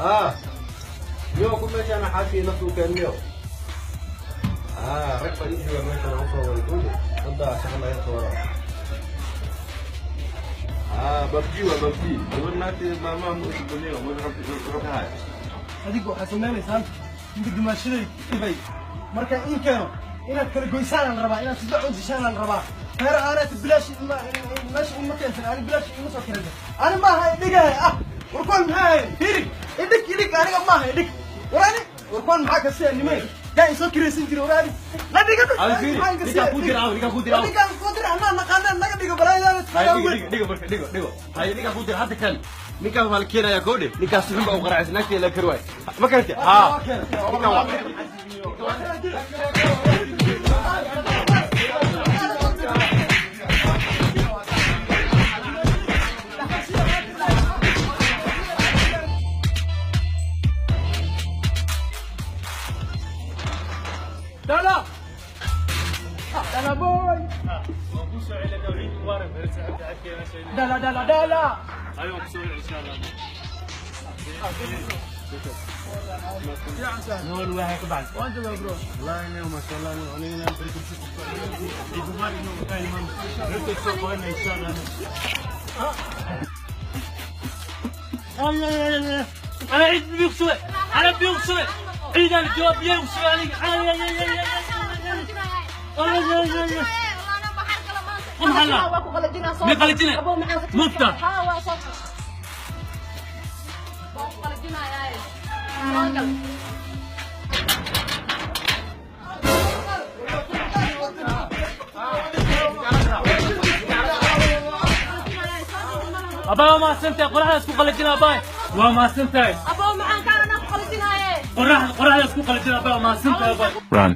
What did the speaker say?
Ah, niyo ku meeshaan xaaskii naftu keenniyo. Ah, rag baa ii jooga meeshaan aan usoo waday kude. Hadda shaqa laga soo wadaa. Ah, babji waa babji. Gabar naagteeda maalmaha ma usubaniyo, ma wuxuu ka haya. Adigu waxaa samaynaysaan ninka dumaashaday dhibay markaan in keeno inaad kala goysaan la rabaa, inaad saddex cuntishaan la rabaa. Feer aanaad bilaash meesha ima keensan, ani bilaash ima soo kiraysa. Ani maaha idhigahay. Ah, warkuwan maxaa ahayn? Fiiri, idhig, idhig, aniga maaha idhig. War ani warkuwan maxaa ka siya nimay yaa isoo kiraysan jira? War ani na dhiga. Adi fiiri, ninkaan kuu dira, ninkaan kuu dira. Ninkaan kuu dira anaa naqaana, naga dhigo balaayadaada. Hay, dhigo, dhigo marka, dhigo, dhigo. Hay, ninkaan kuu dira hadda kan. Ninkaan waa la keenayaa koodhe. Ninkaas si xun baa u qaraacaysa, naagteeda la kari waay. Ma karti? Haa. Ninkaan waa. Dala dala boy, dala dala dala. والله إنه ما شاء الله أنا أنا عيد بيغسل، أنا بيغسل عيد الجواب بيغسل عليك. قم هلا. مين qalajinay? Mufta. Abaa, waa mahadsantahay. Qoraxda isku qalajina, abaay, waa mahadsantahay. Qoraxda, qoraxda isku qalajina, abaay, waa mahadsantahay, abaay. Run.